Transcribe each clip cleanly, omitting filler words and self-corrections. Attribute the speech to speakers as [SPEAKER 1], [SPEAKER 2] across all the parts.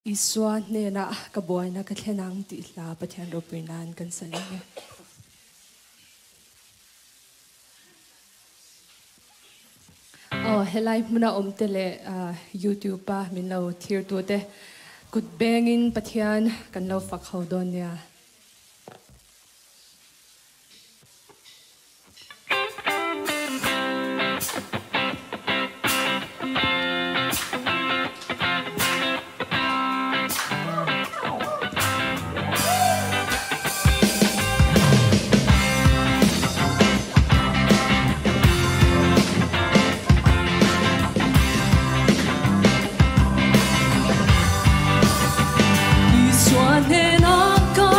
[SPEAKER 1] Isua hnenah ka buaina ka thlen ang tih hla Pathian ropui nan kan sa leh e. Aw helai hmuna awm te leh YouTube a min lo thlir tu te kut bengin Pathian kan lo fak ho dawn nia. Isua hnenah ka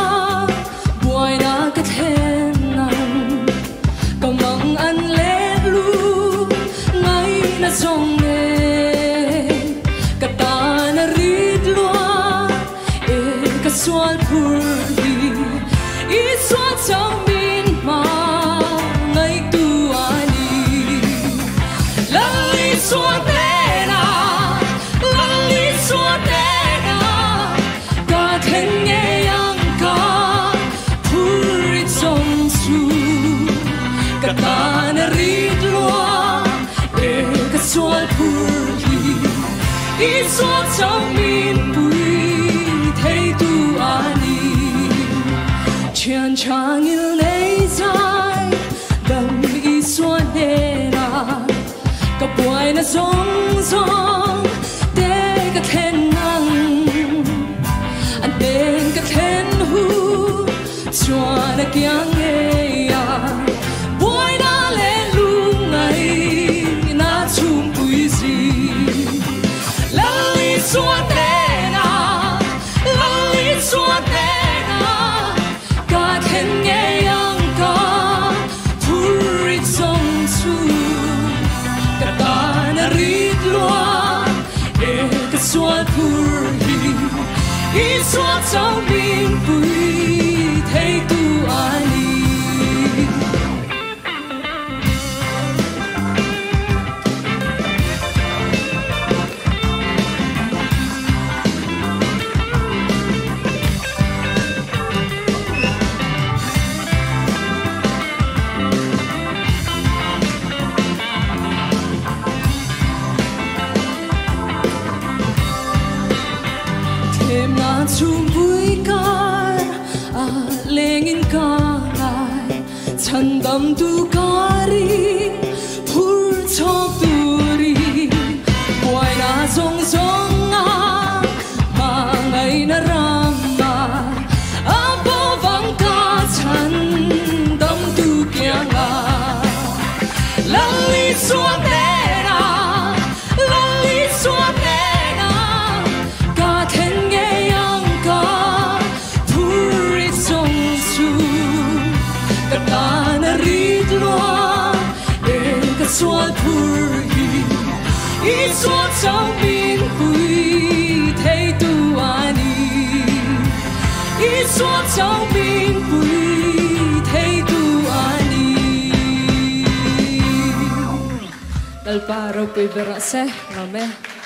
[SPEAKER 1] buainak ka thlen nang ka mang an le lu ngai na zong ne ka ta na rit lua e ka sual phur hi Isua chang min ma ngai tu ani Lal Isua tena Lal Isua tena ka thlen ngei ang ka phurrit zong cu ka tan a rit lua e ka sual phur hi Isua chang min pui theitu ani Thian changil nei zai dam Isua hnenah ka buaina zawng zawng te ka thlen nang an hnen ka thlen hu chuan a kiang ngei a buaina le lungngai na chhungpui zi Lal Isua hnenah Lal Isua hnenah ka thlen ngei ang ka phurrit zong cu ka tan a rit lua e ka sual phur hi Isua chang min pui theitu ani. Thlemnak chung vui kar a lengin ka ngai Chhandamtu kari phur chawk turi buaina zong zong ah ma ngai na ram ma a bo vang ka chhandamtu kiang ah Lal Isua hnenah Lal Isua hnenah ka thlen ngei ang ka phurrit zong cu ka tan a rit lua e ka sual phur hi Isua chang min pui theitu ani Isua chang min pui theitu ani Lalpa ropui ber rawh se. Amen.